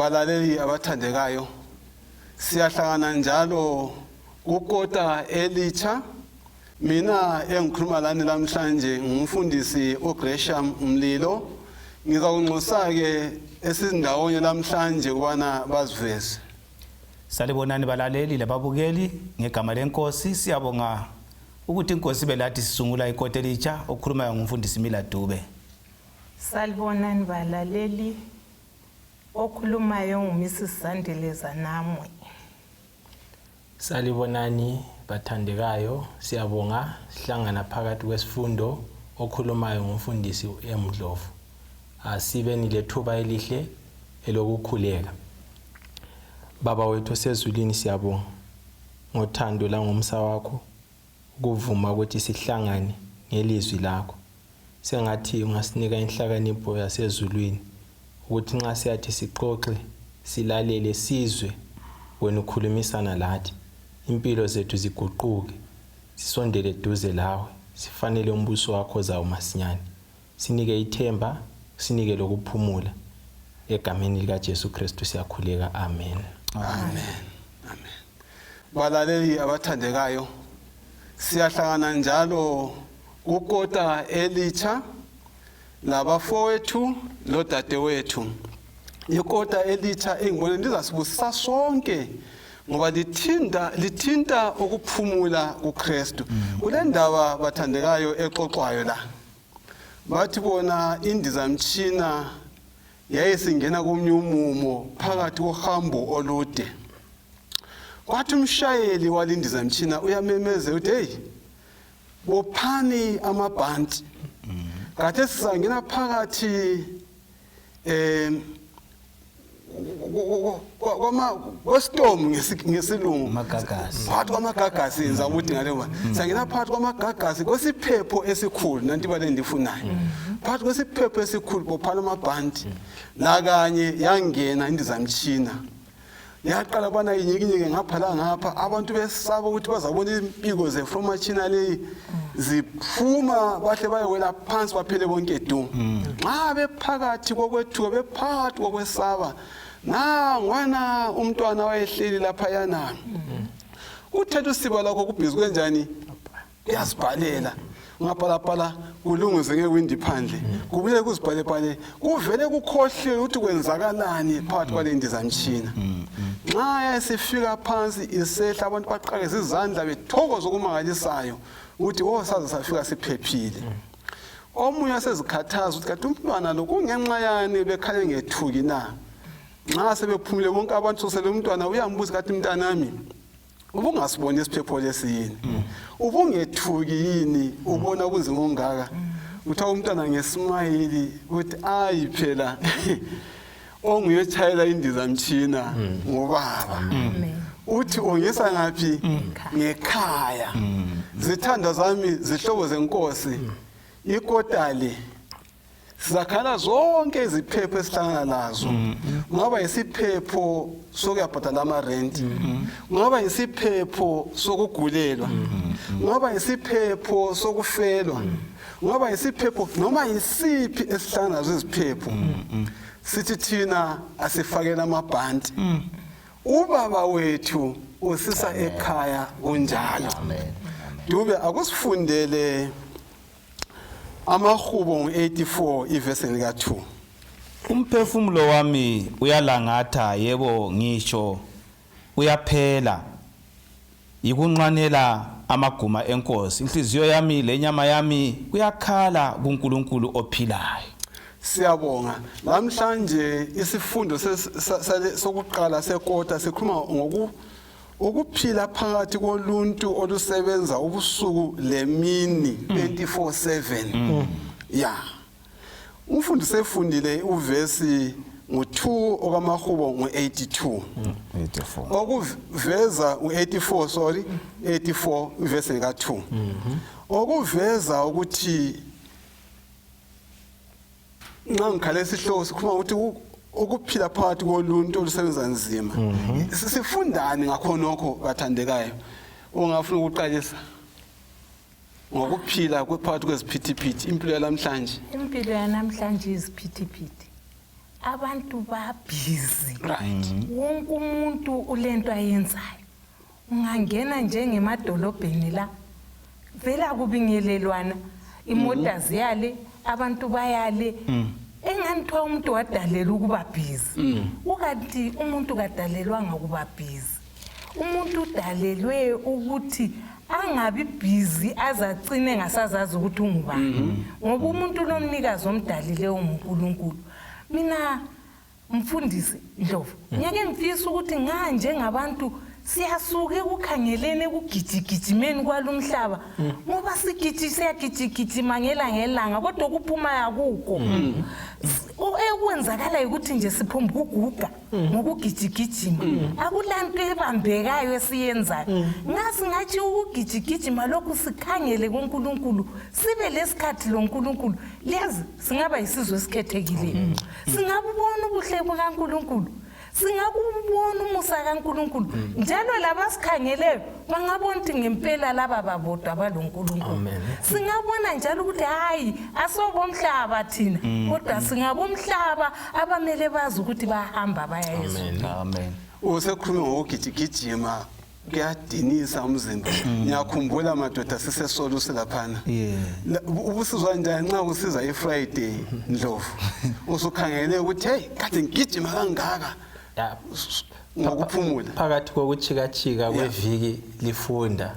Balaleli abathandekayo, siyahlangana njalo kukota elitsha. Mina engikhuluma lani lamhlanje ngumfundisi uGresham Mlilo. Ngizakunxusa-ke esindawonye lamhlanje ukubana baziveze. Salibonani balaleli lababukeli ngegama lenkosi siyabonga ukuthi inkosi belathi sisungula ikota elitsha okhulumayo ngumfundisi Mila Dube. Salibonani balaleli okhulumayo nguMrs Zandile Zanamwe. Salibonani bathandekayo siyabonga sihlangana phakathi kwesifundo okhulumayo ngumfundisi uM Ndlovu. Asibeni lethuba elihle elokukhuleka. Baba wethu osezulwini siyabonga ngothando langomsa wakho ukuvuma ukuthi sihlangane ngelizwi lakho. Sengathi ungasinika inhlakanipho yasezulwini ukuthi nxa siyathi sixoxe, silalele, sizwe wena ukhulumisana lathi, impilo zethu ziguquke, sisondele duze lawe, sifanele umbuso wakho ozayo masinyane. Sinike ithemba, sinike lokuphumula. Egameni likaJesu Kristu siyakhuleka. Amen. Amen. Amen. Balaleli abathandekayo, siyahlangana njalo kukota elitsha labafowethu lodadewethu. Ikota elitsha engibona lizasibusisa sonke ngoba lithinta lithinta ukuphumula kuKristu. Kule ndaba bathandekayo exoxwayo la. Bathi bona indizamtshina yayisingena komunye umumo phakathi kohambo olude. Kwathi umshayeli walindizamtshina uyamemezela ukuthi hey bophani amabhanti kade sizangena phakathi um kwesitomu ngesilungu phakathi kwamagagasi yenza ukuthi ngaleyo sangena phakathi kwamagagasi kwesiphepho esikhulu nanti ibale endifunayo phakathi kwesiphepho esikhulu bophana amabhanti lakanye yangena indizamtshina yaqala ubana inyikinyike ngapha la ngapha abantu besaba ukuthi bazabona impiko zefromatshina leyi ziphuma bahle bayewela phansi baphele bonke du nxa bephakathi kokwethuka bephakathi kokwesaba nangwana umntwana wayehleli laphayana uthetha usiba lwakho kubhizi kwenjani kuyazibhalela ungabhalabhala kulungise ngewindi phandle kubuye kuzibhalebhale kuvele kukhohlwe ukuthi kwenzakalani phakathi kwale ndizamtshina nxa yayisifika phansi isehla abantu baqakeza izandla bethokoza okumangalisayo ukuthi o oh, saze safika siphephile omunye wasezikhathaza ukuthi kanti umntwana lo kungenxa yani bekhale ngethuki na nxa sebephumile bonke abantu sosele umntwana uyambuza kathi mntanami ubungasiboni isiphepho lesi yini mm. ubungethuki yini ubona kunzima ongaka kuthiwa umntwana ngesimayili ukuthi ayi phela onguyotshayela indizamtshina mm. ngubaba mm. uthi ungisa ngaphi ngekhaya zithandwa zami zihlobo zenkosi ikotali Sizakhala zonke iziphepho esihlangana lazo. Kungaba yisiphepho sokuyabhadala ama-rent. Kungaba yisiphepho sokugulelwa. Kungaba yisiphepho sokufelwa. Kungaba yisiphepho noma yisiphi esihlangana nazo iziphepho. Sithi thina asifakele amabhanti. Ubaba wethu usisa ekhaya kunjalo. Dube akusifundele Amahubo ngu-84 ivesi lika-2. Umphefumulo wami uyalangatha, yebo, ngisho uyaphela, yikunxwanela amaguma eNkosi. Inhliziyo yami lenyama yami kuyakhala kuNkulunkulu ophilayo. Siyabonga. Lamhlanje isifundo sokuqala sekota sikhuluma ngoku Ukuphila phakathi koluntu olusebenza ubusuku lemini 24/7. Mm. Ya. Umfundi sefundile uvesi ngo-2 okamahubo ngo-82. 84. Okuveza u-84 sorry 84 ivesi lika-2. Okuveza ukuthi nxa ngikhala isihloko sikhuluma ukuthi ukuphila phakathi koluntu olusebenza nzima mhm. sifundani ngakhonokho bathandekayo ungafuna ukuqalisa ngokuphila phakathi kweziphithiphithi impilo yalamhlanje impilo yanamhlanje iziphithiphithi Abantu babhizi. Right. Wonke umuntu ulento ayenzayo. Ungangena njengemadolobheni la, vele akubingelelwana, imota ziyale, abantu bayale. Engani kuthiwa umuntu wadalelwa ukuba busy. Ukanti umuntu kadalelwanga ukuba busy. Umuntu udalelwe ukuthi angabi busy azacine ngasazazi ukuthi ungubani. Ngoba umuntu lomnikazi omdalileyo nguNkulunkulu. Mina mfundisi Ndlovu, ngeke ngifisa ukuthi njengabantu siyasuka ekukhangeleni ekugijigijimeni kwalumhlaba, ngoba siyagijigijima ngelanga, kodwa okuphuma akukho. Ekwenzakalayo ukuthi nje siphomba ukuguga ngokugijigijima, akulanto ebambekayo esiyenzayo. Ngasingathi ukugijigijima lokhu sikhangele kuNkulunkulu, sibe lesikhathi loNkulunkulu, liyazi singaba yisizwe esikhethekileyo, singabubona ubuhle bukaNkulunkulu, singakubona umusa kaNkulunkulu, njalo labasikhangeleyo bangabona ukuthi ngempela laba babodwa baloNkulunkulu. Singabona njalo ukuthi hayi asobomhlaba thina, kodwa singabomhlaba abamele bazi ukuthi bahamba baya ezulwini. Amen. Usekhuluma ngokugijigijima kuyadinisa umzimba. Ngiyakhumbula madoda sisesolusi laphana. Ubusizwa njani nxa kusiza iFriday Ndlovu? Usukhangele ukuthi hey kade ngigijima kangaka. Ngokuphumula. Phakathi kokuchikachika kweviki lifunda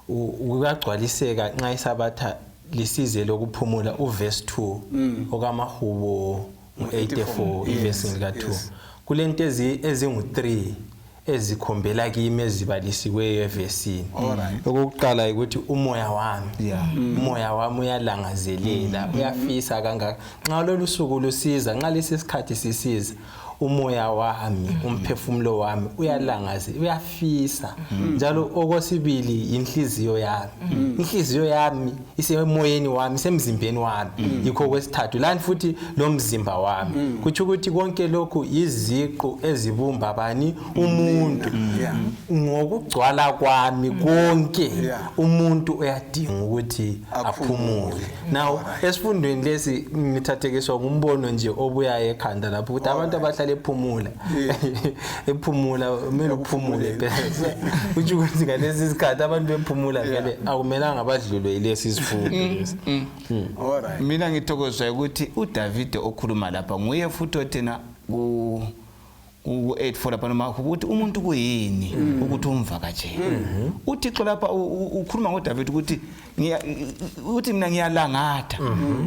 ukuyagcwaliseka nxa isabatha lisize lokuphumula uverse 2 okamahubo 84 iverse lika 2. Kulento ezingu3 ezikhombela kimi ezibalisiweyo evesini. Okokuqala ukuthi umoya wami, umoya wami uyalangazelela, uyafisa kangaka. Nxa lolu suku lusiza, nxa lesi sikhathi sisiza, umoya wami, umphefumulo wami uyalangaze, uyafisa. Njalo okwesibili inhliziyo yami, inhliziyo yami isemoyeni wami, isemzimbeni wami. Yikho kwesithathu lani futhi lomzimba wami. Kutsho ukuthi konke lokhu iziqu ezibumba bani umuntu. Ngokugcwala kwami konke umuntu uyadinga ukuthi aphumule. Now esifundweni lesi ngithathekiswa ngumbono nje obuya ekhanda lapho ukuthi abantu abahlala ephumula ephumula kumele uphumule phela. Kutsho ukuthi ngalesi sikhathi abantu bephumula vele akumelanga badlulwe yilesi sifundo lesi. Alright. Mina ngithokozwa ukuthi uDavid okhuluma lapha nguye futhi othena ku 84 lapha noma ukuthi umuntu kuyini ukuthi umvakatshele. uThixo lapha ukhuluma ngoDavid ukuthi uthi mina ngiyalangatha.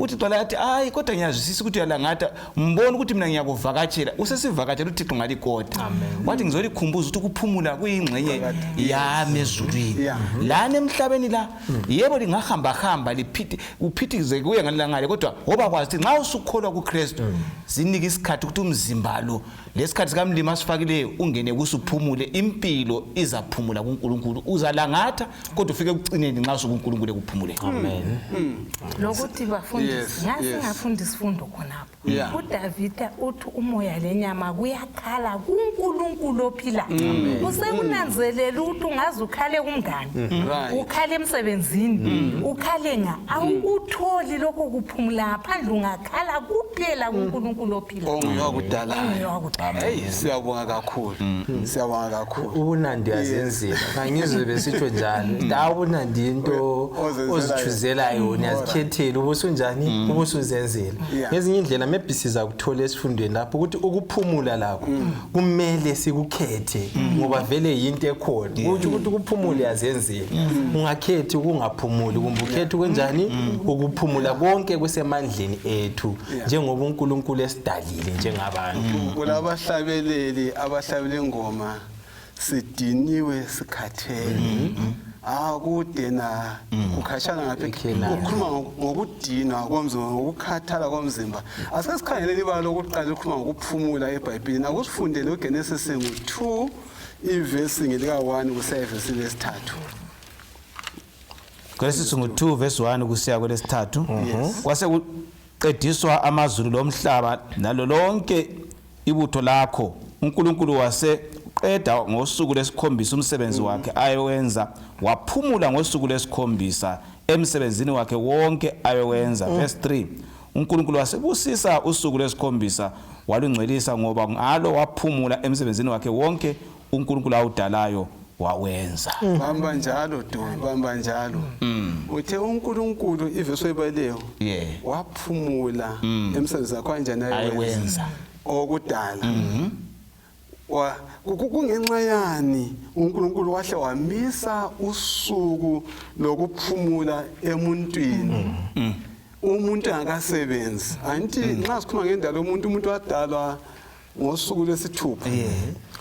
uThixo lathi hayi kodwa ngiyazwisisa ukuthi uyalangatha, mbona ukuthi mina ngiyakuvakatshela. Usesivakatshela uThixo ngalikota. Wathi ngizolikhumbuza ukuthi ukuphumula kuyingxenye yami ezulwini. Lana emhlabeni la yebo lingahamba hamba liphithe uphithize kuye ngalangale, kodwa ngoba kwazi ukuthi nxa usukholwa kuKristu zinike isikhathi ukuthi umzimba lo lesikhathi sikamlimi asifakileyo ungene kusuphumule, impilo izaphumula kuNkulunkulu. Uzalangatha kodwa ufike ekucineni nxa usukuNkulunkulu ekuphumuleni. Amen. Lokuthi bafundisi, ngasingafunda isifundo khonapho. uDavida uthi umoya lenyama kuyakhala kuNkulunkulu ophilayo. Usekunanzelela ukuthi ungaze ukhale kumngane, ukhale emsebenzini, ukhale nga awukutholi lokho kuphumula ngaphandle ungakhala kuphela kuNkulunkulu ophilayo. Onguyakudala. Hey, siyabonga kakhulu. Siyabonga kakhulu. Ubunandi uyazenzela. Ngangizwe besitsho njalo. Awubunandi into ozithuzela yona, uyazikhethela ubusunjani, ubusuzenzela. Ngezinye indlela maybe sizakuthola esifundweni lapho ukuthi ukuphumula lakho kumele sikukhethe ngoba vele yinto ekhona. Ukuthi ukuphumula uyazenzela. Ungakhethi ukungaphumuli kumbe ukhethe kanjani ukuphumula, konke kusemandleni ethu njengoba uNkulunkulu esidalile njengabantu. Kulabahlabeleli abahlabela ingoma sidiniwe sikhathele. Akude na kukhashana ngaphi, ukhuluma ngokudinwa komzimba, ngokukhathala komzimba. Asike sikhangelele ibala lokuqala likhuluma ngokuphumula eBhayibhelini. Akusifundele uGenesis 2 ivesi ngelika 1 kusiya ivesi lesithathu. Genesis 2 verse 1 kusiya kwelesithathu. Kwase kuqediswa amazulu lomhlaba nalo lonke ibutho lakho. uNkulunkulu wase qeda ngosuku lesikhombisa umsebenzi wakhe ayewenza, waphumula ngosuku lesikhombisa emsebenzini wakhe wonke ayewenza. Verse 3, uNkulunkulu wasebusisa usuku lwesikhombisa walungcwelisa, ngoba ngalo waphumula emsebenzini wakhe wonke uNkulunkulu awudalayo wawenza. Bamba njalo Dumi, bamba njalo. Uthe uNkulunkulu ivesi oyibaleyo waphumula emsebenzini wakhe kanjani ayewenza okudala. Kungenxa yani uNkulunkulu wahle wamisa usuku lokuphumula emuntwini. Umuntu angakasebenzi. Anti nxa sikhuluma ngendalo umuntu, umuntu wadalwa ngosuku lwesithupha.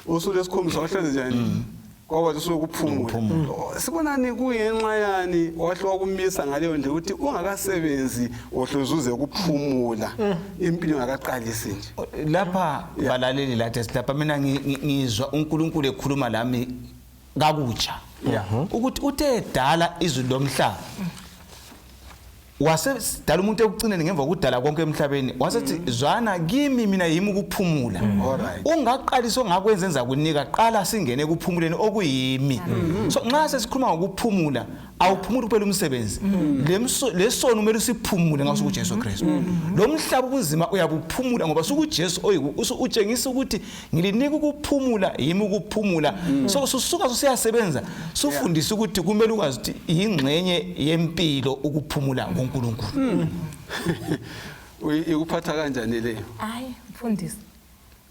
Usuku lwesikhombisa wahlezi njani? Kwaba usuku lokuphumula. Sibonani kungenxa yani wahle wakumisa ngaleyo ndlela ukuthi ungakasebenzi wohluzuze ukuphumula impilo ingakaqalisi nje. Lapha balaleli lathi silapha, mina ngizwa uNkulunkulu ekhuluma lami kakutsha ukuthi uthe dala izulu lomhlaba, wasedala umuntu ekucineni ngemva kokudala konke emhlabeni, wasethi zwana kimi, mina yimi ukuphumula. Ungaqalisi ongakwenza enza kunika, qala singene ekuphumuleni okuyimi. So nxa sesikhuluma ngokuphumula, awuphumuli kuphela umsebenzi, lesono kumele usiphumule ngaso kuJesu Kristu. Lo mhlaba ubunzima uyabuphumula ngoba sukuJesu utshengisa ukuthi ngilinika ukuphumula, yimi ukuphumula. So susuka siyasebenza, sufundisa ukuthi kumele ukwazi ukuthi yingxenye yempilo ukuphumula ngoNkulunkulu. Ikuphatha kanjani leyo? Hayi mfundisi,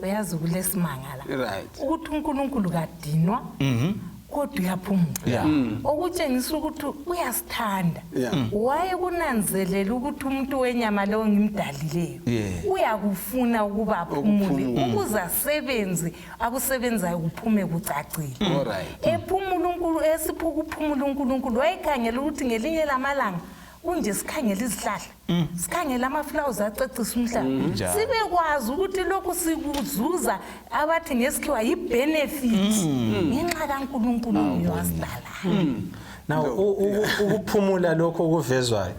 uyazi kulesimangala ukuthi uNkulunkulu kadinwa kodwa uyaphumula, okutshengisa ukuthi uyasithanda. Waye kunanzelela ukuthi umuntu wenyama lo ngimdalileyo uyakufuna ukuba aphumule ukuze asebenze akusebenzayo kuphume kucacile. Ephumula uNkulunkulu, esipha ukuphumula uNkulunkulu, wayekhangela ukuthi ngelinye lamalanga kunje sikhangela izihlahla, sikhangela ama-flowers acecisa umhlaba, sibekwazi ukuthi lokhu sikuzuza abathi ngesikhiwa yi-benefit ngenxa kaNkulunkulu wasidalayo. Now ukuphumula lokho okuvezwayo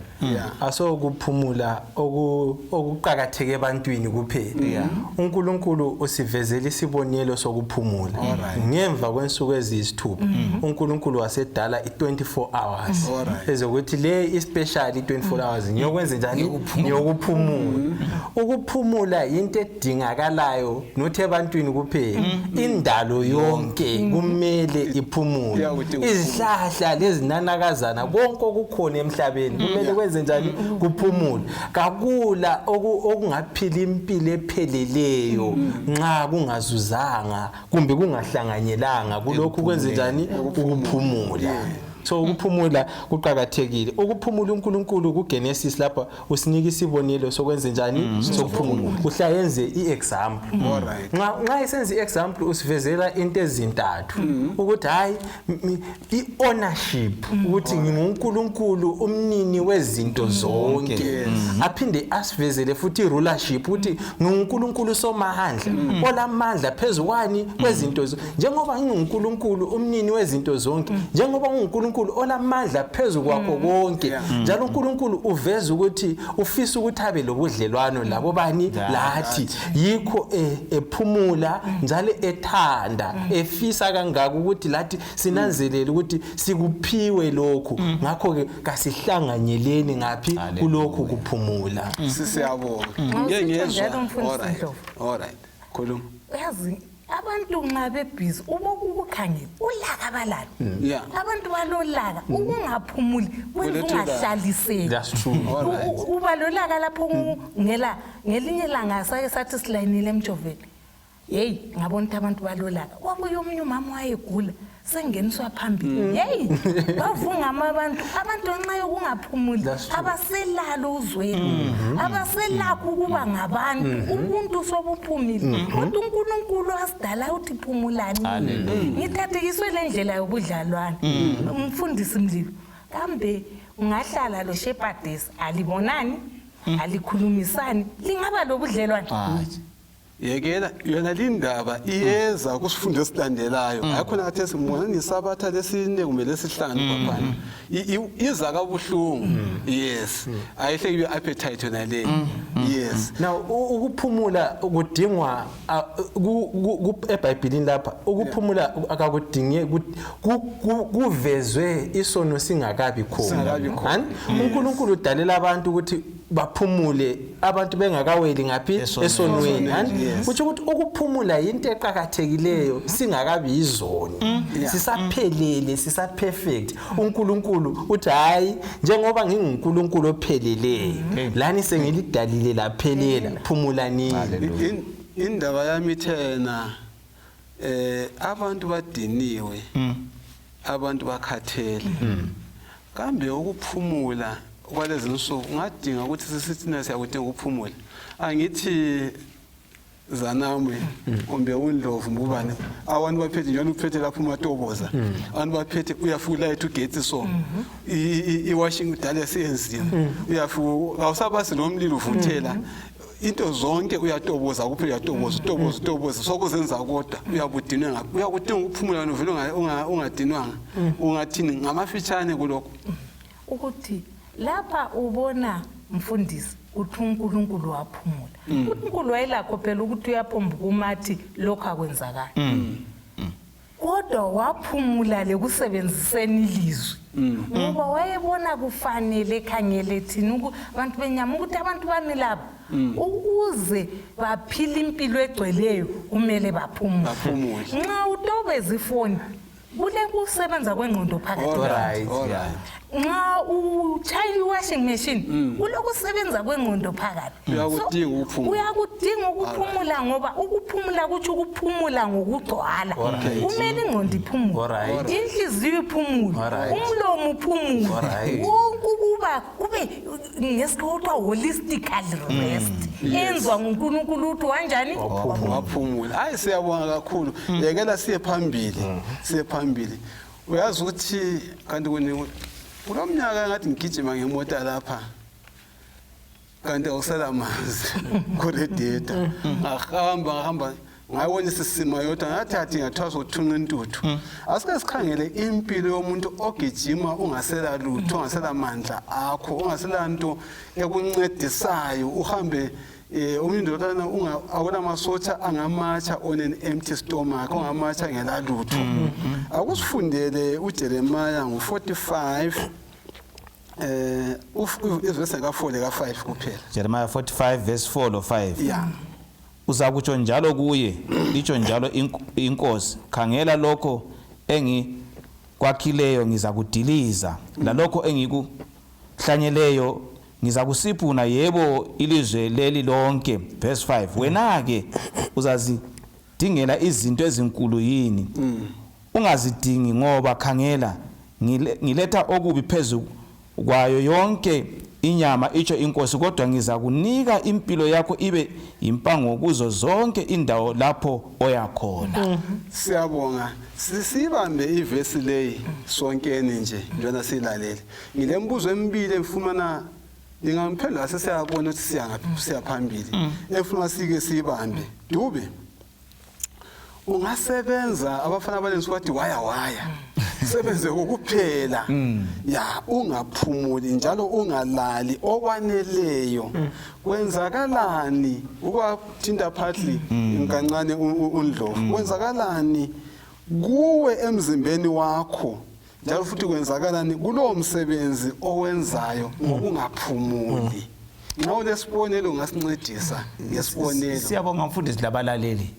asokuphumula okuqakatheke ebantwini kuphela. uNkulunkulu usivezela isibonelo sokuphumula. Ngemva kwensuku eziyisithupha uNkulunkulu wasedala i24 hours ezokuthi le ispecial i24 hours ngiyokwenza njani? Ngiyokuphumula. Ukuphumula into edingakalayo not ebantwini kuphela, indalo yonke kumele iphumule. Izihlahla lezinanakazana konke okukhona emhlabeni kumele kwenze njani? Kuphumule. Kakula okungaphila impilo epheleleyo nxa kungazuzanga kumbe kungahlanganyelanga kulokhu kwenze njani? Ukuphumula. So ukuphumula kuqakathekile. Ukuphumula uNkulunkulu kuGenesis lapha usinika isibonelo sokwenze njani sokuphumula. Uhlayenze iexample. Nxa esenza iexample usivezela into ezintathu ukuthi hayi i-ownership, ukuthi nginguNkulunkulu umnini wezinto zonke. Aphinde asivezele futhi i-rulership, ukuthi nginguNkulunkulu somandla olamandla phezu kwani kwezinto, njengoba nginguNkulunkulu umnini wezinto zonke, njengoba nginguNkulunkulu olamandla phezu kwakho konke. Njalo uNkulunkulu uveza ukuthi ufisa ukuthi abe lobudlelwano labo bani lathi, yikho ephumula njalo ethanda efisa kangaka ukuthi lathi sinanzelele ukuthi sikuphiwe lokhu. Ngakho ke kasihlanganyeleni ngaphi kulokhu kuphumula. Sisiyabonga. Ngeke ngezwa. All right. Khuluma. Uyazi abantu nxa bebhizi ubokukhangela ulaka balalo. Abantu balolaka, ukungaphumuli kwenza ungahlaliseki. Uba lolaka lapho ngela ngelinye ilanga sake sathi silayinile emjoveni. Hey, ngabona ukuthi abantu balolaka. Wabuya omunye umama wayegula, sengeniswa phambili. Hey, bavungama abantu, abantu ngenxa yokungaphumuli abaselalo uzwelo, abaselakho ukuba ngabantu, ubuntu sobuphumile. Kodwa uNkulunkulu wasidala uthi phumulani. Ngithathekiswe le ndlela yobudlalwana. Umfundisi Mlilo, kambe ungahlala lo shepherdess alibonani, alikhulumisani, lingaba lobudlelwane? Yekela yona lindaba iyeza kusifundo esilandelayo. Ayikhona ngathi simona nisabatha lesine kumbe lesihlanu bafana. Iza kabuhlungu. Yes. Ayihle ibe appetite yona le. Yes. Now ukuphumula kudingwa eBhayibhelini lapha, ukuphumula akakudinge kuvezwe isono singakabi khona. Singakabi khona. uNkulunkulu udalela abantu ukuthi Baphumule abantu bengakaweli ngaphi? Esonweni. Esonweni. Yes. Kutsho ukuthi ukuphumula yinto eqakathekileyo, singakabi yizoni, sisaphelele, sisaperfect. UNkulunkulu uthi, hayi, njengoba nginguNkulunkulu opheleleyo, lani sengilidalile laphelela, phumulanini. Hallelujah. Indaba yami thena, abantu badiniwe, abantu bakhathele. Kambe ukuphumula kwalezi nsuku ngadinga ukuthi sisithina siyakudinga ukuphumula? Angithi zanamwe kumbe uNdlovu mbubane, abantu baphethe njalo, uphethe lapho umatoboza, abantu baphethe, uyafika ulayitha ugetsi, so i-washing udala siyenziwe, uyafika awusabasi nomlilo, uvuthela into zonke, uyatoboza kuphela, uyatoboza, utoboza, utoboza, sokuzenza, kodwa uyabudinwe ngaphi? Uyakudinga ukuphumula wena uvele ungadinwanga. Ungathini ngamafitshane kulokho? Ukuthi lapha ubona, mfundisi, uthi uNkulunkulu waphumula. UNkulunkulu wayelakho phela ukuthi uyaphombuka umathi lokhu akwenzakali, kodwa waphumula lekusebenziseni ilizwi, ngoba wayebona kufanele. Khangele thina abantu benyama, ukuthi abantu bami laba, ukuze baphile impilo egcweleyo, kumele baphumule. Baphumule. Nxa utobeza ifoni, kule kusebenza kwengqondo phakathi. All Right, all yeah. right. Nxa utshaya i-washing machine, kulokusebenza kwengqondo phakathi. Uyakudinga ukuphumula. Uyakudinga ukuphumula, ngoba ukuphumula kutsho ukuphumula ngokugcwala. Kumele ingqondo iphumule, inhliziyo iphumule, umlomo uphumule, wonke ukuba kube ngesikhathi kuthiwa holistical rest enzwa nguNkulunkulu. Ukuthi wanjani? Waphumula. Hayi, siyabonga kakhulu. Yekela siye phambili, siye phambili. Uyazi ukuthi kanti kulo mnyaka ngathi ngigijima ngemota lapha, kanti awusela manzi kuradiator. Ngahamba, ngahamba, ngayibona isisima yodwa, ngathathi ngathwasa uthunqa intuthu. Asike sikhangele impilo yomuntu ogijima ungasela lutho, ungasela mandla akho, ungasela nto ekuncedisayo uhambe. Omunye indodana akunamasotsha angamatsha on an empty stomach, ongamatsha ngela lutho. Akusifundele uJeremiah ngo-45, ivesi ka-4 leka-5 kuphela. Jeremiah 45 verse 4 lo 5. Ya. Uzakutsho njalo kuye, itsho njalo inkosi, khangela, lokho engikwakhileyo ngizakudiliza, lalokho engikuhlanyeleyo ngizakusiphuna, yebo, ilizwe leli lonke. Verse 5, wena-ke uzazidingela izinto ezinkulu yini? Ungazidingi, ngoba khangela, ngiletha okubi phezu kwayo yonke inyama, itsho inkosi, kodwa ngizakunika impilo yakho ibe impango kuzo zonke indawo lapho oya khona. Siyabonga. Sibambe ivesi leyi sonkeni nje njena silalele. Ngile mbuzo emibili emfumana ningamphendula, sesiyabona ukuthi siya ngaphi, siya phambili, efuna sike siyibambe. Dube, ungasebenza, abafana balensuku bathi waya waya, sebenze kokuphela ya, ungaphumuli njalo ungalali okwaneleyo, kwenzakalani? Ukwathinta partly kancane uNdlovu, kwenzakalani kuwe emzimbeni wakho, njalo futhi kwenzakalani kulowo msebenzi owenzayo ngokungaphumuli? Nxa ulesibonelo, ungasincedisa ngesibonelo. Siyabonga, mfundisi labalaleli.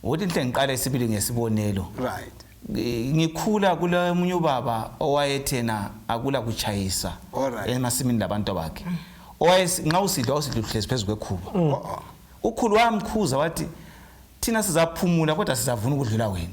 Ukuthi inhle ngiqale sibili ngesibonelo. Ngikhula kule munye ubaba owayethena akula kuchayisa emasimini labantu bakhe, owayesi nxa usidla, usidla uhlezi phezu kwekhuba. Oh. Ukhulu wamkhuza wathi, thina sizaphumula, kodwa sizavuna ukudlula wena.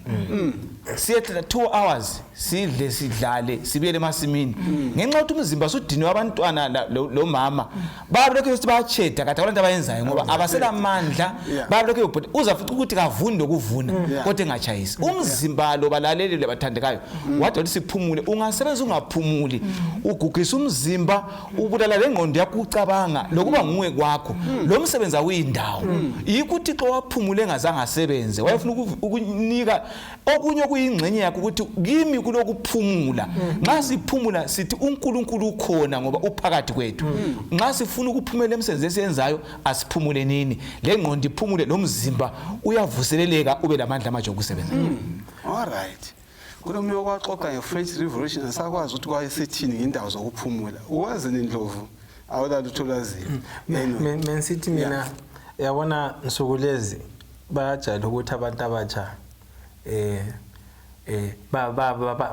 Siyehlela 2 hours, sidle, sidlale, sibuyele emasimini, ngenxa yokuthi umzimba sudiniwe. Abantwana lomama bayabe lokhu besithi bayatsheda, kade akulanto abayenzayo ngoba abaselamandla. Bayabe lokhu bebhoda, uzafica ukuthi kavundi lokuvuna, kodwa engachayisi umzimba lo. Balaleli labathandekayo, wade wathi siphumule. Ungasebenza ungaphumuli, ugugisa umzimba, ubulala lengqondo yakho, ucabanga lokuba nguwe kwakho, lo msebenzi awuyindawo. Yikho uThixo waphumule engazange asebenze. Wayefuna ukunika okunye okuyingxenye yakho, ukuthi kimi kulokuphumula. Nxa siphumula, sithi uNkulunkulu ukhona ngoba uphakathi kwethu. Nxa sifuna ukuphumela emsebenzi esiyenzayo, asiphumule nini, le ngqondo iphumule, lo mzimba uyavuseleleka, ube lamandla amatsha okusebenza. Alright, kulomunye okwaxoxa nge-French Revolution, asakwazi ukuthi kwayesethini ngendawo zokuphumula. Uwazini, Ndlovu? Awulalutho lwaziyo. Anyway. Mensithi mina yabona nsuku lezi bayajayela ukuthi abantu abatsha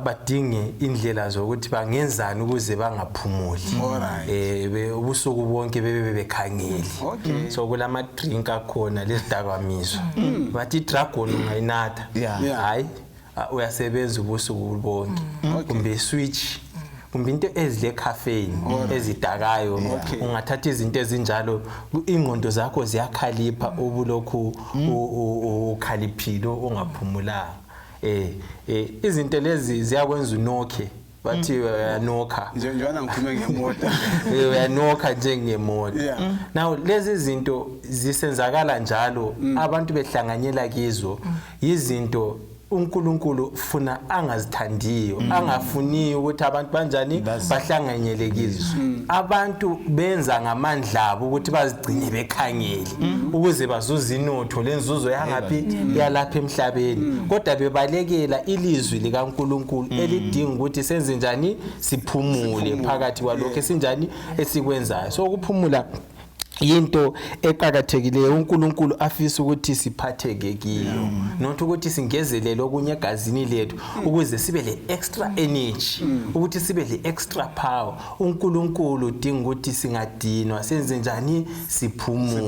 badinge indlela zokuthi bangenzani ukuze bangaphumuli. Ubusuku bonke bebe bekhangele. So kulama drink akhona lezidakamizwa. Bathi dragon ungayinatha. Hayi uyasebenza ubusuku bonke. Kumbe switch. Kumbe into ezile caffeine ezidakayo ungathatha izinto ezinjalo ingqondo zakho ziyakhalipha ubulokhu ukhaliphile ungaphumulanga. Izinto lezi ziyakwenza unokhe bathi uyanokha njengoba ngikhulume ngemoto uyanokha njengemoto. Now lezi zinto zisenzakala njalo abantu behlanganyela kizo izinto uNkulunkulu funa angazithandiyo angafuniyo ukuthi abantu banjani bahlanganyele kizo. Abantu benza ngamandla abo ukuthi bazigcine bekhangele ukuze bazuze inotho lenzuzo yangapi yalapha emhlabeni, kodwa bebalekela ilizwi likaNkulunkulu elidinga ukuthi senze njani siphumule phakathi kwalokho esinjani esikwenzayo. So ukuphumula into eqakathekileyo uNkulunkulu afisa ukuthi siphatheke kiyo, not ukuthi singezelele okunye egazini lethu ukuze sibe le extra energy, ukuthi sibe le extra power. uNkulunkulu udinga ukuthi singadinwa senze njani siphumule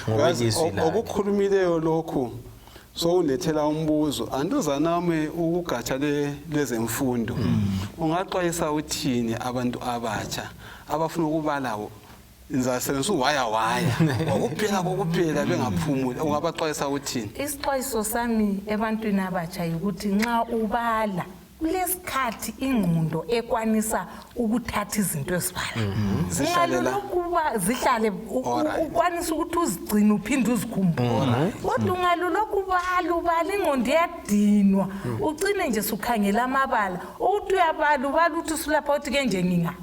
ngokwelizwi lakhe. Okukhulumileyo lokhu sokulethela umbuzo anduzanami ukugatsha lezemfundo. Ungaxwayisa uthini abantu abatsha abafuna ukubala ngizasebenzisa uwaya waya ngokuphela kokuphela bengaphumuli, ungabaxwayisa uthini? Isixwayiso sami ebantwini abatsha ukuthi nxa ubala kulesikhathi ingqondo ekwanisa ukuthatha izinto ezibala ungalolokuba zihlale ukwanisa ukuthi uzigcine uphinde uzikhumbule, kodwa ungalolokhu ubala ubala ingqondo iyadinwa ucine nje sukhangela amabala ukuthi uyabala ubala uthi usulapha uthi ke nje nginga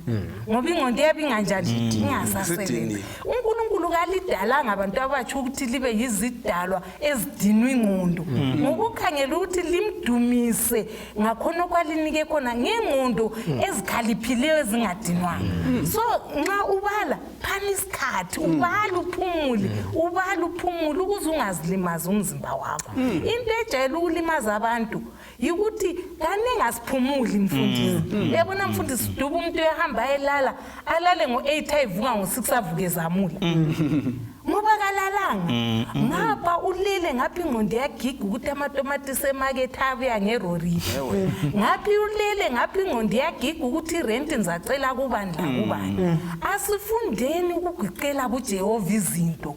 ngoba ingqondo iyabe inganjani ingasasebenzi. uNkulunkulu kalidalanga abantu abatsha ukuthi libe yizidalwa ezidinwa ingqondo, ngokukhangela ukuthi limdumise ngakhona okwalinike khona ngengqondo ezikhaliphileyo ezingadinwanga. So nxa ubala phana isikhathi ubala uphumule ubala uphumule ukuze ungazilimazi umzimba wakho. Into ejayele ukulimaza abantu yikuthi kaningi asiphumuli mfundisi. Uyabona mfundisi duba umuntu uyahamba ayelala alale ngo-8 ayivuka ngo-6 avuke ezamula ngoba kalalanga. Ngapha ulele ngapha ingqondo iyagiga ukuthi amatomatisi emakethe abuya ngerori, ngapha ulele ngapha ingqondo iyagiga ukuthi irenti ngizacela kubani lakubani. Asifundeni ukugiqela kuJehova izinto.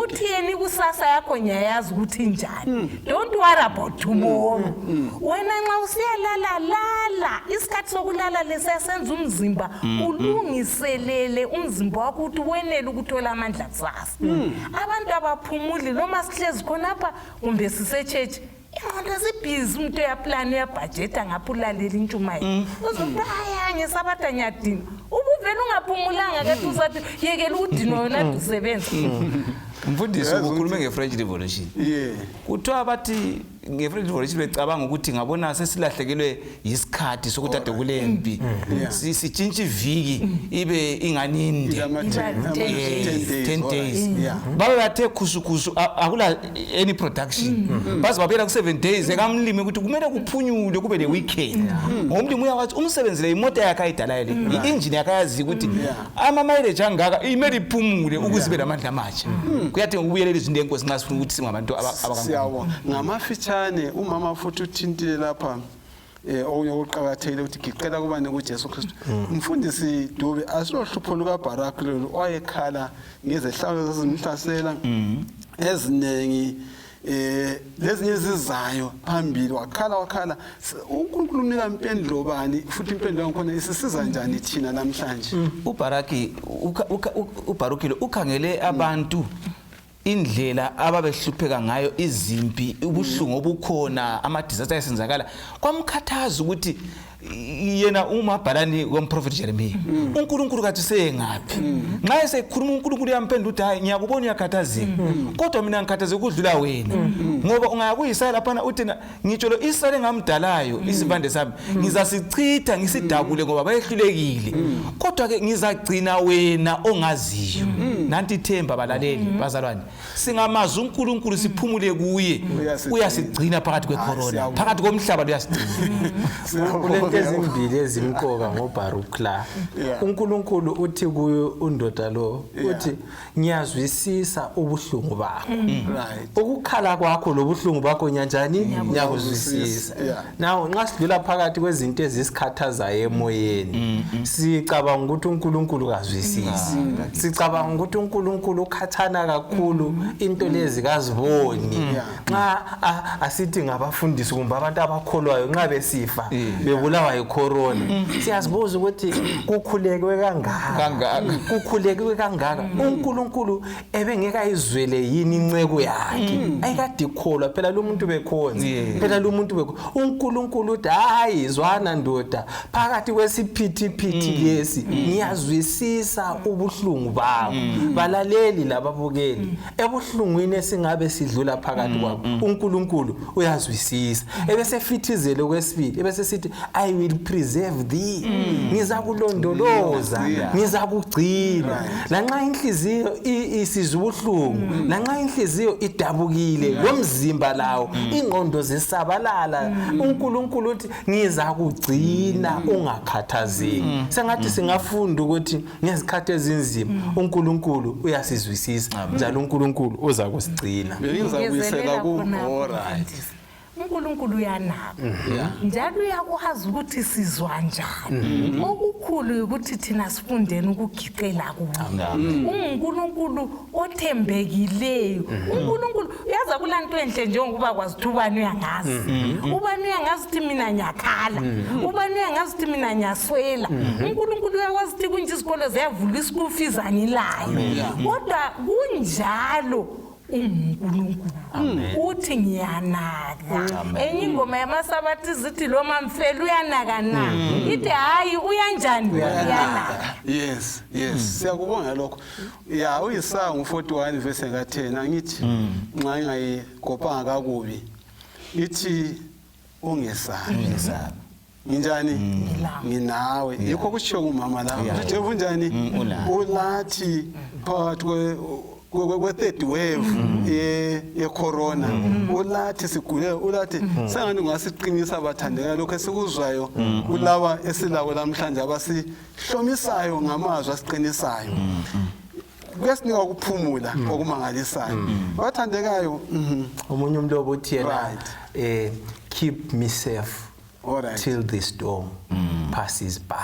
Uthi yena ikusasa yakho ngiyayazi ukuthi injani. Don't worry about tomorrow. Wena nxa usiyalala lala, isikhathi sokulala lesiyasenza umzimba ulungiselele umzimba wakho ukuthi wenele ukuthola amandla kusasa. Abantu abaphumuli noma sihlezi khonapha kumbe sisetshetshi ingqondo zibhizi, umuntu uyaplana uyabhajetha ngapha ulalela intshumayelo uzokuthi haya ngesabatha ngiyadinwa, ubuvele ungaphumulanga kade usathi yekela ukudinwa wena ade usebenza. Mfundisi ukhulume nge-French Revolution. Kuthiwa bathi nge-French Revolution becabanga ukuthi ngabona sesilahlekelwe yisikhathi sokuthi ade kulempi sitshintshe iviki ibe inganinde 10 days, babe bathe khusu akula any production, baze babuyela ku-7 days ekamlimi ukuthi kumele kuphunyulwe kube le weekend. Ngomlimi uyakwazi umsebenzi le imota yakhe ayidalayo le i-engine yakhe ayaziyo ukuthi ama-mileage angaka imele iphumule ukuze ibe lamandla amatsha. Kuyadinga ukubuyelela izinto enkosi nxa sifuna ukuthi singabantu Siyabonga ngamafitshane. Umama futhi uthintile lapha okunye okuqakathekile ukuthi giqela kubani kuJesu Kristu. Mfundisi Dube, asilohlupho lukaBharakhi lolu owayekhala ngezehlakalo zazimhlasela eziningi lezinye ezizayo phambili, wakhala uNkulunkulu umnika impendulo bani futhi impendulo yakhona isisiza njani thina namhlanje? uBharaki uBharuki lo ukhangele abantu indlela ababehlupheka ngayo, izimpi, ubuhlungu obukhona, ama-disaster ayesenzakala, kwamkhathaza ukuthi Yena umabhalani womprofeti Jeremiya, uNkulunkulu kathi sengaphi? Nxa esekhuluma uNkulunkulu uyamphendula ukuthi hayi, ngiyakubona uyakhathazeka, kodwa mina ngikhathazeka ukudlula wena, ngoba ungaya kuIsaya laphana uthi ngitsho lo Israyeli engamdalayo, isivande sami ngizasichitha ngisidabule ngoba bayehlulekile, kodwa ke ngizagcina wena ongaziyo. Nanti ithemba, balaleli, bazalwane, singamazi uNkulunkulu, siphumule kuye. Uyasigcina. Uyasigcina phakathi kwecorona, Siyabonga. phakathi komhlaba luyasigcina. Kulento ezimbili ezimqoka ngoBaruch la. UNkulunkulu uthi kuyo undoda lo, uthi ngiyazwisisa ubuhlungu bakho, ukukhala kwakho lobuhlungu bakho nyanjani, ngiyakuzwisisa. Now nxa sidlula phakathi kwezinto ezisikhathazayo emoyeni, sicabanga ukuthi uNkulunkulu kazwisisi, sicabanga ukuthi uNkulunkulu ukhathana kakhulu, into lezi kaziboni. Nxa asithi ngabafundisi kumbe abantu abakholwayo, nxa besifa bebulawa yicorona, siyazibuza ukuthi kukhulekwe kangaka, Kangaka. Kukhulekwe kangaka, uNkulunkulu ebengeke ayizwele yini inceku yakhe ayikade ikholwa? Phela lo muntu bekhonza, phela lo muntu bekho. UNkulunkulu uthi hayi, zwana ndoda, phakathi kwesiphithiphithi lesi ngiyazwisisa ubuhlungu bakho. Balaleli lababukeli, ebuhlungwini esingabe sidlula phakathi kwabo, uNkulunkulu uyazwisisa. Ebesefithizele kwesibili, ebese sithi I will preserve thee, ngizakulondoloza, ngizakugcina lanxa inhliziyo isizwa ubuhlungu, lanxa inhliziyo idabukile, lomzimba lawo, ingqondo zisabalala, uNkulunkulu uthi ngizakugcina, ungakhathazeki. Sengathi singafunda ukuthi ngezikhathi ezinzima uNkulunkulu uyasizwisisa, njalo uNkulunkulu uza kusigcina. Bengizabuyisela Ngezelela ku khonapho, alright. mfundisi. UNkulunkulu uyanaka njalo uyakwazi ukuthi sizwa njani. Okukhulu ukuthi thina sifundeni ukugiqela kuye. UnguNkulunkulu othembekileyo. UNkulunkulu uyaza kulanto enhle, njengokuba kwazi ukuthi ubani uyangazi, ubani uyangazi ukuthi mina ngiyakhala, ubani uyangazi ukuthi mina ngiyaswela. UNkulunkulu uyakwazi ukuthi kunje izikolo ziyavulwa, i-school fees angilayo, kodwa kunjalo unguNkulunkulu uthi ngiyanaka. Enye ingoma yamasabathi zithi lo mamfela uyanaka na, ithi hayi, uyanjani, uyanaka. Yes, siyakubonga lokho. Ya, uIsaya ngu-41 verse ka-10, angithi nxa ingayigopanga kakubi, ithi ungesabi. Ungesabi. Nginjani? Ngilawe. Nginawe. Yikho kushiwo ngumama la, uthi Jeff unjani? Ulathi. Ulathi phakathi kwe-third wave ye-corona, ulathi sigule, ulathi. Sengani ungasiqinisa, bathandeka, lokho esikuzwayo kulaba esilabo namhlanje abasihlomisayo ngamazwi asiqinisayo, kuyasinika ukuphumula okumangalisayo, bathandekayo. Omunye umlobo uthi yena keep me safe till the storm passes by.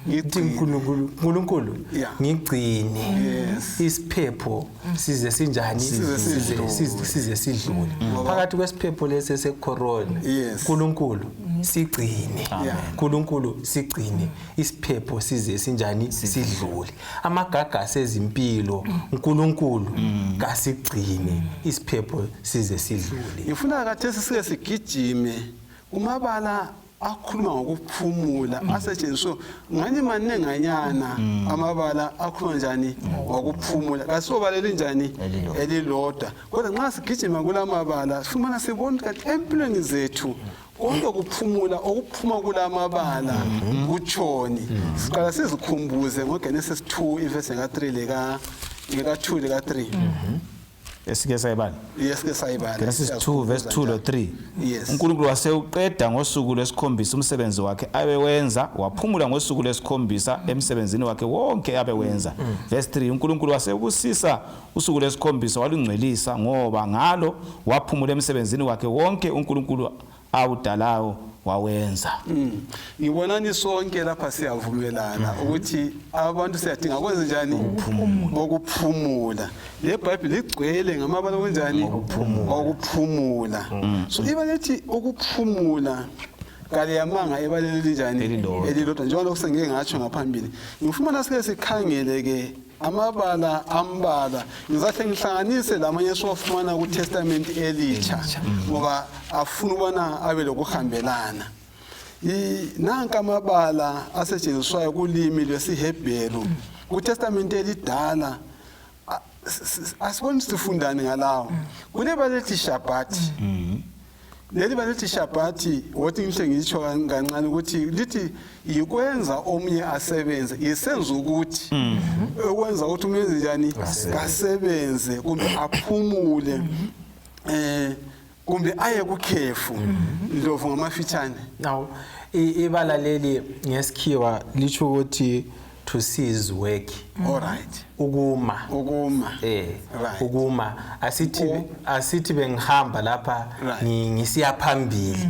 Ithi Ngigcine. uNkulunkulu, uNkulunkulu ngigcine isiphepho size sinjani? Size sidlule. Size sidlule phakathi kwesiphepho lesi secorona. uNkulunkulu sigcine. uNkulunkulu sigcine isiphepho size sinjani? Sidlule. Amagagasi ezimpilo, uNkulunkulu kasigcine isiphepho size sidlule. Ngifuna kathesi sike sigijime kumabala akhuluma ngokuphumula asetshenziswe ngani manenganyana. Amabala akhuluma njani ngokuphumula? Kasiwobaleli njani? Elilodwa. Elilodwa. Kodwa nxa sigijima kula mabala, sifumana sibona ukuthi kanti empilweni zethu konke kuphumula okuphuma kula mabala kutshoni. Siqala sizikhumbuze ngoGenesis 2 ivesi ka-3 leka-2 leka-3. Esike sayibala. Yesike sayibala. Genesis 2 verse 2 lo 3. Yes. UNkulunkulu wasewuqeda ngosuku lwesikhombisa umsebenzi wakhe abewenza, waphumula ngosuku lwesikhombisa emsebenzini wakhe wonke abewenza. Verse 3, uNkulunkulu wasewubusisa usuku lwesikhombisa walungcwelisa, ngoba ngalo waphumula emsebenzini wakhe wonke uNkulunkulu awudalayo wawenza. Ngibonani sonke lapha siyavumelana ukuthi abantu siyadinga kwenze njani? Ukuphumula. Le Bhayibheli ligcwele ngamabala kunjani? Okuphumula. So iba lethi ukuphumula kaliyamanga ebaleni linjani? Elilodwa. Elilodwa, njengoba lokhu sengike ngatsho ngaphambili. Ngifuna sike sikhangele ke amabala ambalwa, ngizahle ngihlanganise lamanye esiwafumana kuTestament Elitsha, ngoba afuna ubona abe lokuhambelana. Nanka amabala asetshenziswayo kulimi lwesiHebheru kuTestamente elidala. Asiboni sifundani ngalawo. Kulebala elithi Shabbat. Leli bala lithi Shabbat, wothi ngihle ngitsho kancane ukuthi lithi yikwenza omunye asebenze, isenza ukuthi ukwenza ukuthi umuntu enze njani, kasebenze kumbe aphumule, kumbe aye kukhefu. Ndlovu, ngamafitshane. Now ibala leli ngesikhiwa litsho ukuthi to cease work. All right. Ukuma. Ukuma. Ukuma. Asithi bengihamba lapha, ngisiya phambili,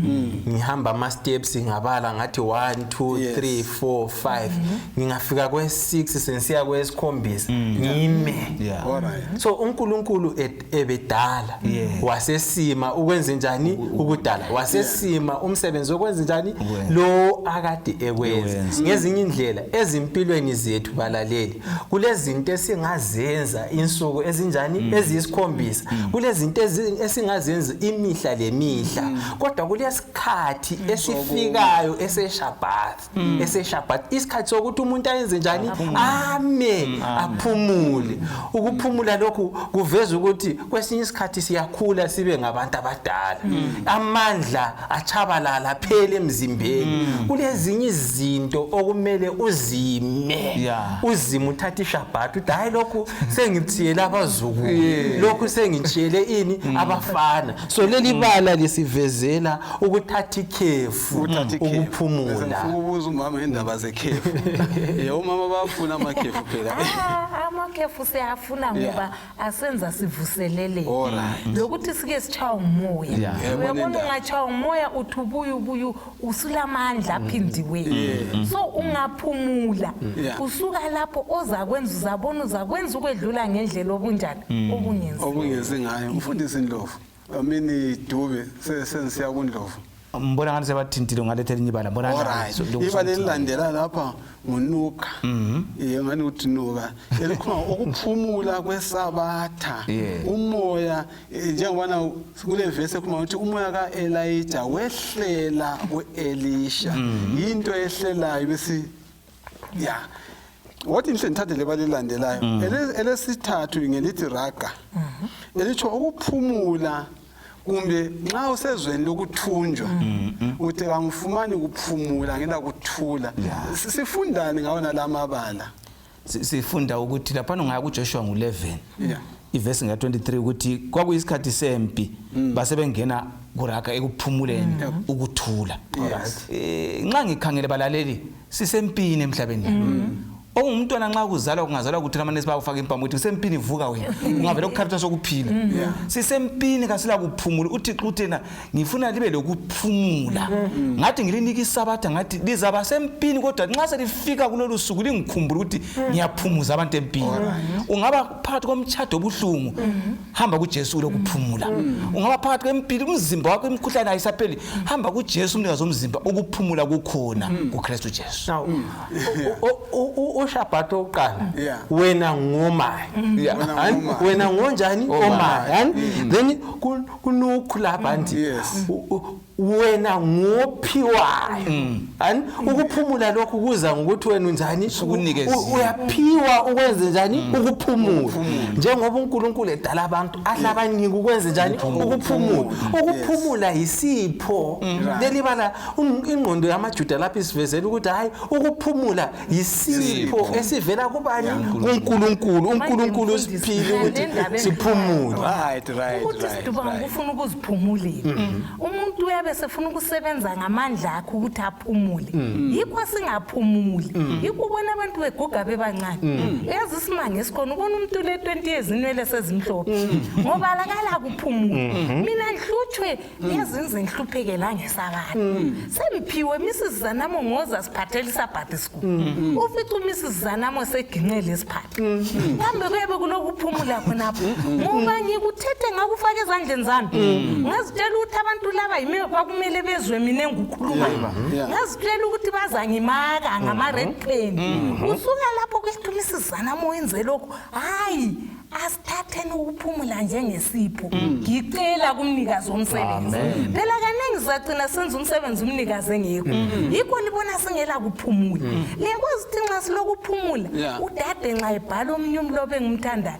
ngihamba ama steps, ngabala ngathi 1 2 3 4 5, ngingafika kwe6 sensiya kwesikhombisa, ngime. All right. So uNkulunkulu ebedala, wasesima ukwenza njani ukudala, wasesima umsebenzi okwenza njani lo akade ekwenza. Ngezinye indlela ezimpilweni zethu balaleli, kulezinto esingazenza insuku ezinjani eziyisikhombisa, kulezinto esingazenza imihla lemihla, kodwa kulesikhathi esifikayo eseShabbat, eseShabbat, isikhathi sokuthi umuntu ayenze njani, ame, aphumule. Ukuphumula lokhu kuveza ukuthi kwesinye isikhathi siyakhula sibe ngabantu abadala, amandla achabalala phele emzimbeni. Kulezinye izinto okumele uzime, uzime uthathe iShabbat, uthi hayi lokhu sengithiyele abazukulu, lokhu sengitshiyele ini abafana. So leli bala lisivezela ukuthatha ikhefu, ukuphumula. Ngifuna ukubuza umama ngendaba zekhefu. Umama bafuna amakhefu phela. Amakhefu siyafuna ngoba asenza sivuselele. Lokuthi sike sichawa umoya. Uyabona ungachawa umoya uthi ubuye usulamandla aphindiweyo. So ungaphumula usuka lapho ozakwenza uzabona uzakwenza ukwedlula ngendlela obunjani obungenzi. Obungenzi ngayo. Mfundisi Ndlovu, amini Dube sensiya kuNdlovu. Mbona ngathi sebathintile ngalethe elinye ibala. Mbona ibala elilandela lapha ngunuka. Ngani uthi nuka elikhuluma ukuphumula kwesabatha. Umoya, njengobana kule verse ekhuluma ukuthi umoya kaElijah wehlela kuElisha. Into ehlelayo bese wathi ngihle ngithathe le bala elilandelayo. Elesithathu ngelithi raga. Elitsho ukuphumula kumbe nxa usezweni lokuthunjwa uthi kangifumani ukuphumula ngela kuthula. Sifundani ngawona lamabala? Sifunda ukuthi lapha ungaya kuJoshua ngo11 ivesi nga23 ukuthi kwakuyisikhathi sempi basebengena kuraka ekuphumuleni ukuthula. Nxa ngikhangele balaleli sisempini emhlabeni. Ongumntwana nxa kuzalwa kungazalwa ukuthi amanesi bayafaka impama ukuthi usempini vuka wena ungavela ukukhathwa sokuphila. Sisempini kasila kuphumula. uThixo uthena ngifuna libe lokuphumula. Ngathi ngilinika isabatha ngathi lizaba sempini kodwa nxa selifika kulolu suku lingikhumbula ukuthi ngiyaphumuza abantu empini. Ungaba phakathi komtshado obuhlungu hamba kuJesu lokuphumula. Ungaba phakathi kwempilo umzimba wakho imikhuhlane ayisapheli hamba kuJesu umnikazi womzimba, ukuphumula kukhona kuKristu Jesu. Now uShabbat oqala wena ngomayo, wena ngonjani omayo, then kunukhu lapha anti wena ngophiwayo. Ukuphumula lokhu kuza ngokuthi wena unjani, uyaphiwa ukwenze njani ukuphumula. Njengoba uNkulunkulu edala abantu ahlabanika ukwenze njani ukuphumula. Ukuphumula yisipho. Leli bala ingqondo yamaJuda lapha isivezela ukuthi hayi ukuphumula yisipho esivela kubani, kuNkulunkulu. uNkulunkulu usiphile ukuthi siphumule. Right. Ukuthi siduba ngokufuna ukuziphumulela. Umuntu uyabe sefuna ukusebenza ngamandla akhe ukuthi aphumule. Yikho singaphumuli. Yikho ubona abantu beguga bebancane. Uyazi isimanga esikhona ubona umuntu le 20 years inwele sezimhlophe. Ngoba alakala kuphumula. Mina ngihlutshwe yazinze ngihlupheke la ngesabatha. Semphiwe Mrs Zanamo ngoza siphathela isabhathi school. Ufica uMrs Zanamo seginqele isiphatha. Kambe kuyabe kulokuphumula khonapho. Ngoba ngikuthethe ngakufaka ezandleni zami. Ngazitshela ukuthi abantu laba yimi kwakumele bezwe mina engukhuluma. Ngazitshela ukuthi bazangimaka ngama red pen. Usuka lapho kuthi uMrs Zanamo wenze lokho. Hayi, asithatheni Ukuphumula njengesipho ngicela kumnikazi womsebenzi. Phela kaningi sagcina senza umsebenzi umnikazi engekho. Yikho libona singela kuphumula. Liyakwazi ukuthi nxa silokuphumula udade nxa ebhala omunye umlobo engimthandayo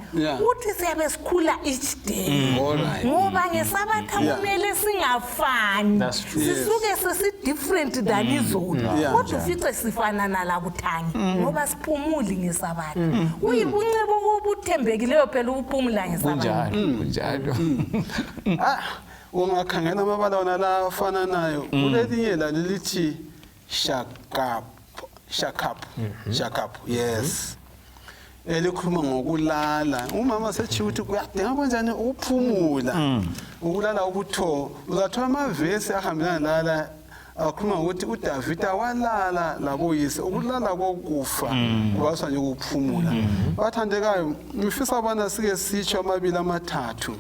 uthi siyabe sikhula each day. Ngoba ngesabatha kumele singafani. Sisuke sesi-different than izolo. Kodwa ufice sifanana lakuthangi ngoba siphumuli ngesabatha. Kuyibuncebo obuthembekileyo phela ukuphumula ngesabatha. Kunjalo, kunjalo. Ah, ungakhangela amabala wona la afananayo, kulelinye la lilithi shakap, shakap, shakap, yes, elikhuluma ngokulala. Umama setshiwo ukuthi kuyadinga kanjani ukuphumula, ukulala ubuthongo. Uzathola amavesi ahambelana lala akhuluma ngokuthi uDavida walala laboyise, ukulala kokufa kubaswa nje ukuphumula. Bathandekayo, ngifisa abana sike sitsho amabili amathathu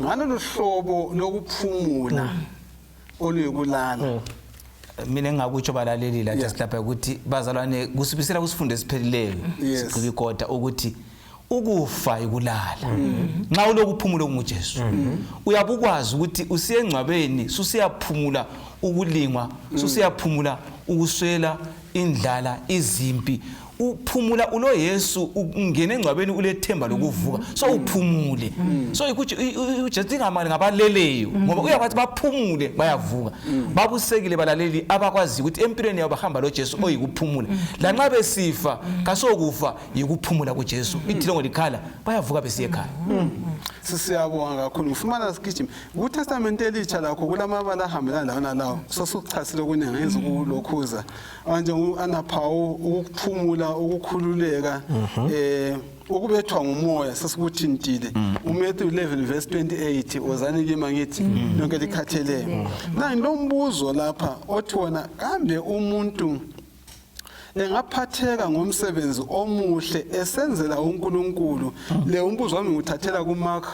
ngalolu hlobo lokuphumula oluyikulala. Mina engingakutsho, balaleli, lathi silapha ukuthi bazalwane, kusibisela kusifundo esiphelileyo sigqiba ikota ukuthi ukufa ikulala. Nxa ulokuphumula okunguJesu, uyabe ukwazi ukuthi usiya engcwabeni, susiyaphumula ukulingwa, susiyaphumula ukuswela, indlala, izimpi. Uphumula ulo Yesu, ungena engcwabeni ulethemba lokuvuka, so uphumule. So ikuthi uJesu ingamali ngabaleleyo, ngoba uyakwazi baphumule, bayavuka. Babusekile balaleli abakwazi ukuthi empilweni yabo bahamba lo Jesu oyikuphumula. Lanxa besifa, kasokufa, yikuphumula kuJesu. Ithilongo likhala, bayavuka besiya ekhaya. Sisiyabonga kakhulu. Ngifumana sigijima kuTestamente Elitsha, lakho kulamabala ahambelana lawona lawo sosukuchasile okuningi ngenza ukulokhuza manje anaphawu ukuphumula, ukukhululeka, ukubethwa ngumoya sesikuthintile. uMatthew 11 verse 28, "Wozani kimi," ngithi, "nonke likhatheleyo." La ngilombuzo lapha othi wona, kambe umuntu engaphatheka ngomsebenzi omuhle esenzela uNkulunkulu? Le umbuzo wami nguthathela kuMark,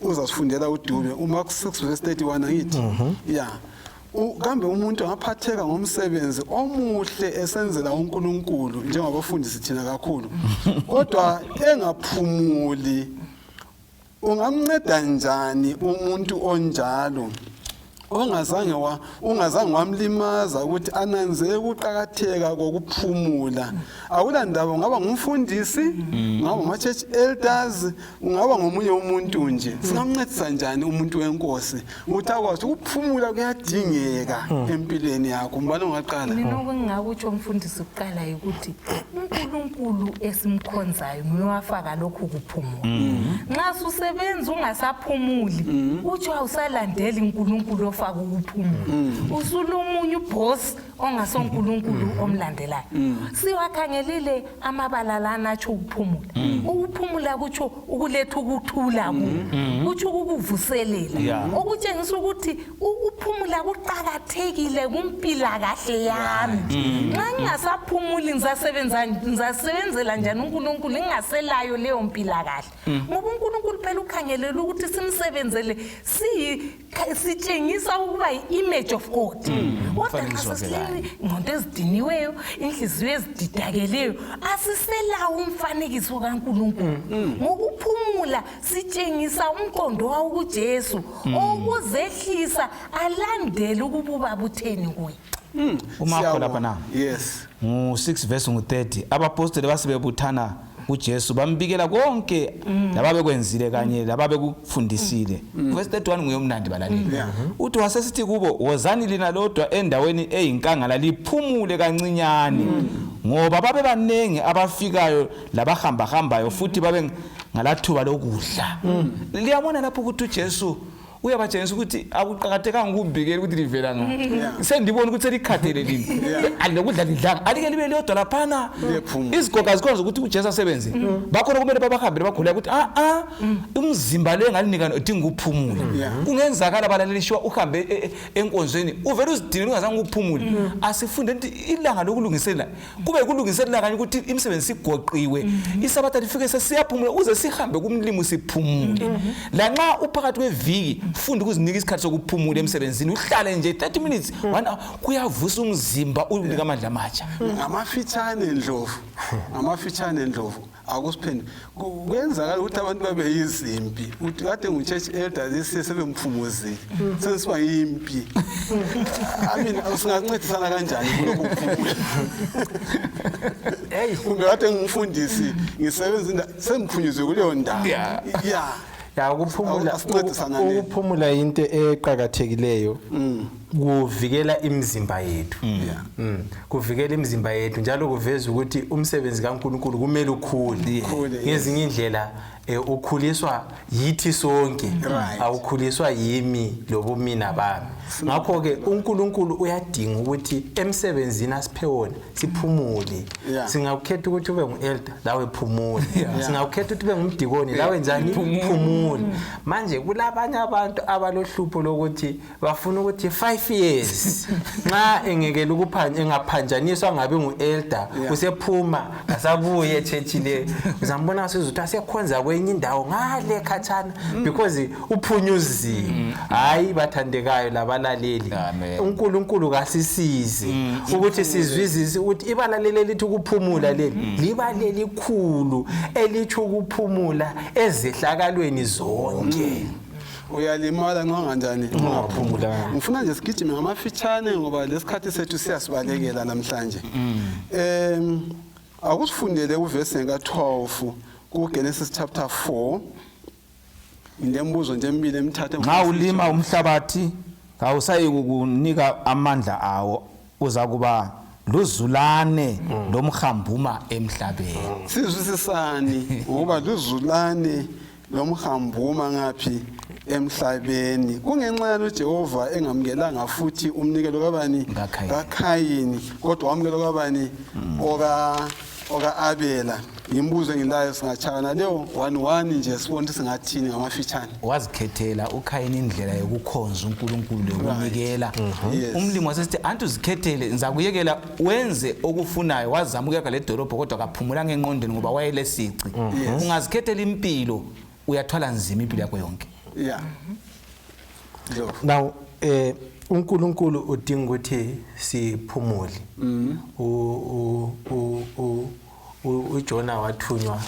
uzasifundela uDube uMark 6 verse 31, angithi? Yeah. Kambe umuntu angaphatheka ngomsebenzi omuhle esenzela uNkulunkulu, njengabafundisi thina kakhulu, kodwa engaphumuli, ungamnceda njani umuntu onjalo ongazange wa ungazange wamlimaza ukuthi ananze ukuqakatheka kokuphumula? Akula ndaba ungaba ngumfundisi, ungaba ngama-church elders, ungaba ngomunye umuntu nje, singamncedisa njani umuntu wenkosi ukuthi akwazi ukuphumula kuyadingeka empilweni yakho? Mbani ungaqala? Mina okungingakutsho, mfundisi, kuqala yikuthi uNkulunkulu esimkhonzayo nguye wafaka lokhu kuphumula. Nxa susebenza ungasaphumuli, utsho awusalandeli uNkulunkulu ofaka ukuphumula, usulomunye ubhosi ongasoNkulunkulu omlandelayo. Siwakhangelile amabala lana atsho ukuphumula. Ukuphumula kutsho ukuletha ukuthula, kutsho ukukuvuselela, okutshengisa ukuthi ukuphumula kuqakathekile kumpilakahle yami. Nxa ngingasaphumuli, ngizasebenza, ngizasebenzela njani uNkulunkulu ngingaselayo leyo mpilakahle? Ngoba uNkulunkulu phela ukhangelele ukuthi simsebenzele sitshengisa ukuba yi-image of God, kodwa nxa Umfanekiso wakhe. sesilele ingqondo ezidiniweyo, inhliziyo ezididakeleyo, asiselawo umfanekiso kaNkulunkulu. Ngokuphumula sitshengisa umqondo wawo kuJesu okuzehlisa alandele ukuba ubaba utheni kuye. UMarko Siyabonga. lapha na? Yes. Ngu-6 verse ngu-30. Abapostoli basebebuthana kuJesu, bambikela konke lababekwenzile kanye lababekufundisile. Verse 31 nguyomnandi, balaleli. Uthi wasesithi kubo, "Wozani lina lodwa endaweni eyinkangala, liphumule kancinyane," ngoba babebaningi abafikayo labahambahambayo, futhi babe ngalathuba lokudla. Liyabona lapho ukuthi uJesu uyabatshengisa ukuthi akuqakathekanga ukumbikela ukuthi livela nga, sendibona ukuthi selikhathele lini, alokudla lidlanga, alike libe liyodwa laphana. Liyephumula. Izigoga zikhona zokuthi uJesu asebenze, bakhona kumele babahambele bagulayo ukuthi a umzimba lo engalinika udinga ukuphumula. Kungenzakala, balaleli, shuwa uhambe enkonzweni uvele uzidinile ungazange ukuphumule. Asifunde ukuthi ilanga lokulungiselela kube kulungiselela kanye ukuthi imisebenzi sigoqiwe, isabatha lifike sesiyaphumula, uze sihambe kumlimi siphumule. Lanxa uphakathi kweviki, funda ukuzinika isikhathi sokuphumula emsebenzini, uhlale nje 30 minutes, 1 hour, kuyavusa umzimba, unika amandla amatsha. Ngamafitshane, Ndlovu, ngamafitshane, Ndlovu. Akusiphendule. Kwenzakala ukuthi abantu babe yizimpi, uthi kade ngu-church elder this year sebemphumuzile, sesiba yimpi. I mean, singancedisana kanjani kulokhu kuphumula? Kumbe kade ngumfundisi ngisebenza sengiphunyuzwe kuleyo ndawo. Yeah. Ya, ukuphumula Asincedisana. Ukuphumula into eqhakathekileyo, kuvikela imizimba yethu. Kuvikela imizimba yethu, njalo kuveza ukuthi umsebenzi kaNkuluNkulu kumele ukhule. Ukhule, yes. Ngezinye indlela ukhuliswa yithi sonke, awukhuliswa yimi lobumina bami. Ngakho ke uNkulunkulu uyadinga ukuthi emsebenzini asiphe wona siphumule. Singakukhetha ukuthi ube ngu-elder, lawe phumule. Singakukhetha ukuthi ube ngumdikoni, lawe njani, phumule. Manje kulabanye abantu abalohlupho lokuthi bafuna ukuthi 5 years nxa engekela engaphanjaniswa ngabe ngu-elder, usephuma kasabuye echurch le. Uzambona sizuthi asekhonza kwenye indawo ngale khatshana because uphunyuziwe. Hayi, bathandekayo labalaleli, Amen. uNkulunkulu kasisize ukuthi sizwisise ukuthi ibala leli lithi ukuphumula leli liba lelikhulu elitsho ukuphumula ezehlakalweni zonke. Uyalimala nxa kanjani? Ungaphumulanga. Ngifuna nje sigijime ngamafitshane ngoba lesikhathi sethu siyasibalekela namhlanje. Akusifundele uvesi ka-12 kuGenesis chapter 4. Nginembuzo nje emibili emithathu. Nxa ulima umhlabathi kawusayi kukunika amandla awo, uzakuba luzulane lomhambuma emhlabeni. Sizwisisani ngokuba luzulane lomhambuma ngaphi emhlabeni? Kungenxa yalo uJehova engamukelanga futhi umnikelo kabani? KaKhayini. KaKhayini, kodwa wamukela kabani? Oka Abela. Imbuzo engilayo, singatshana leyo 1-1 nje, sibone ukuthi singathini ngamafitshane. Wazikhethela uKhayini indlela yokukhonza uNkulunkulu lokunikela. Umlimi wasesithi, anti uzikhethele, ngizakuyekela wenze okufunayo. Wazama ukuyakha le dolobho kodwa kaphumulanga engqondweni ngoba wayelesici. Ungazikhethela impilo, uyathwala nzima impilo yakho yonke. Yeah, Ndlovu. Now uNkulunkulu udinga ukuthi siphumule. U u u u uJona wathunywa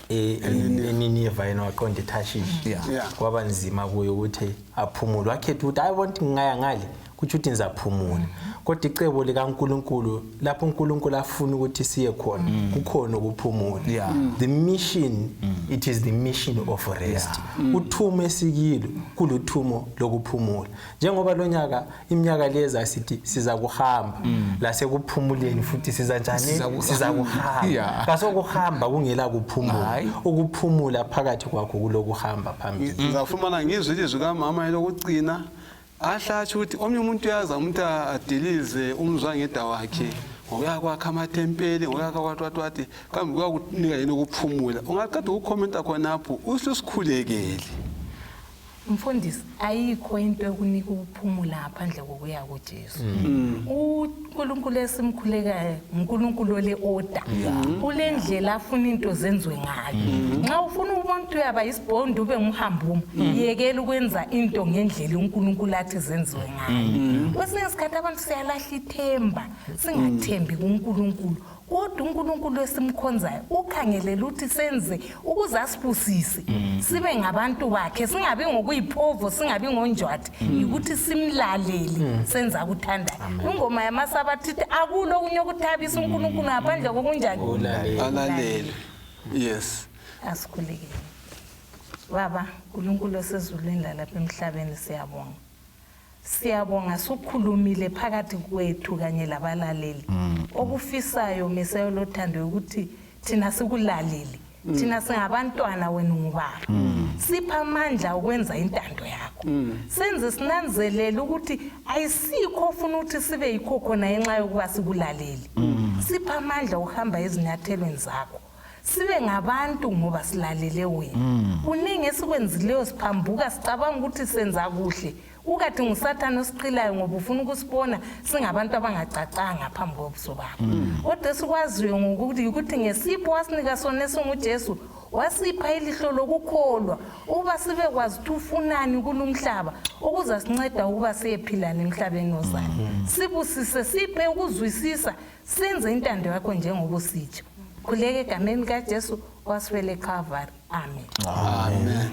eNiniva, yena waqonda eTarshish. Kwaba nzima kuye ukuthi aphumule. Wakhetha ukuthi hayi, bona ngingaya ngale kutsho ukuthi ngizaphumula, kodwa icebo likaNkulunkulu, lapho uNkulunkulu afuna ukuthi siye khona, kukhona ukuphumula. The mission, it is the mission of rest. Uthumo esikilo kuluthumo lokuphumula, njengoba lonyaka, iminyaka leza sithi siza kuhamba lasekuphumuleni futhi siza njani? Siza kuhamba. Kasokuhamba kungela kuphumula. Hayi. Ukuphumula phakathi kwakho kulokuhamba phambili. Ngizafumana ngizwe ilizwi kamama elokugcina, ahlatshe ukuthi omnye umuntu uyaza, umuntu adilize umzwangeda wakhe ngokuya kwakha amathempeli, ngokuya kwatwatwati, kambe kuyakunika yini ukuphumula? Ungaqeda ukukhomenta khonapho, uhle usikhulekele. Mfundisi, ayikho into ekunika ukuphumula ngaphandle kokuya kuJesu. UNkulunkulu esimkhulekayo uNkulunkulu ole order, kule ndlela afuna into zenziwe ngayo. Nxa ufuna ukubona ukuthi uyaba isibhondo, ube ngumhambuma, yekela ukwenza into ngendlela uNkulunkulu athi zenziwe ngayo. Kwesinye isikhathi abantu siyalahla ithemba, singathembi kuNkulunkulu, kodwa uNkulunkulu esimkhonzayo ukhangelela ukuthi senze ukuze asibusise, sibe ngabantu bakhe, singabi ngokuyiphovo, singabi ngonjwathi, yikuthi simlalele, senze akuthandayo. Ingoma yamasabathi ithi akulo okunye okuthabisa uNkulunkulu ngaphandle kokunjani? Ulalela. Alalele, yes. Asikhulekeni. Baba Nkulunkulu osezulwini lalapha emhlabeni, siyabonga, siyabonga. Sukhulumile phakathi kwethu kanye labalaleli. Okufisayo Mesayo lothando ukuthi thina sikulalele. Thina singabantwana, wena ungubaba. Sipha amandla okwenza intando yakho, senze sinanzelele ukuthi ayisikho ofuna ukuthi sibe yikho khona ngenxa yokuba sikulalele. Sipha amandla okuhamba ezinyathelweni zakho, sibe ngabantu ngoba silalele wena. Kuningi esikwenzileyo siphambuka, sicabanga ukuthi senza kuhle, ukathi ngusathane osiqilayo ngoba ufuna ukusibona singabantu abangacacanga phambi kobuso bakho. Kodwa esikwaziyo ngokuthi ukuthi ngesipho wasinika sona esinguJesu, wasipha ilihlo lokukholwa ukuba sibe kwazi ukuthi ufunani kulumhlaba, okuzasinceda ukuba siyephilana emhlabeni ozayo. Sibusise, siphe ukuzwisisa, senze intando yakho njengoba usitsho. Khuleka egameni kaJesu wasifela eCalvary. Amen. Amen.